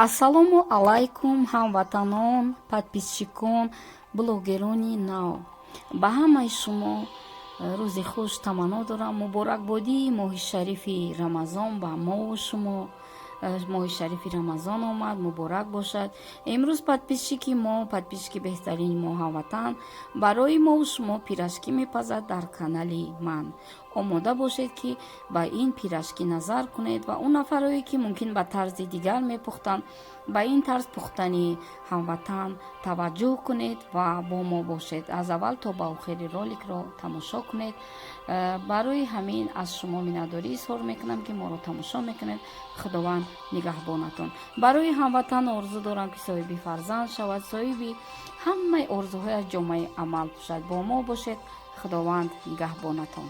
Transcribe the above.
Ассалому алайкум, ҳамватанон, подписчикон, блогерони нав. Ба ҳамаи шумо рӯзи хуш таманно дорам. Муборакбодии моҳи шарифи Рамазон ба мову шумо. Моҳи шарифи Рамазон омад, муборак бошад. Имрӯз подписчики мо, подписчики беҳтарини мо, ҳамватан барои мову шумо пирожки мепазад дар канали ман. Омода бошед, ки ба ин пирожки назар кунед, ва он нафарое, ки мумкин ба тарзи дигар мепухтанд, ба ин тарз пухтани ҳамватан таваҷҷӯҳ кунед ва бо мо бошед. Аз аввал то ба охири роликро тамошо кунед. Барои ҳамин аз шумо миннатдорӣ изҳор мекунам, ки моро тамошо мекунед. Худованд нигаҳбонатон. Барои ҳамватан орзу дорам, ки соҳиби фарзанд шавад, соҳиби ҳамаи орзуҳояш ҷомаи амал пӯшад. Бо мо бошед, Худованд нигаҳбонатон.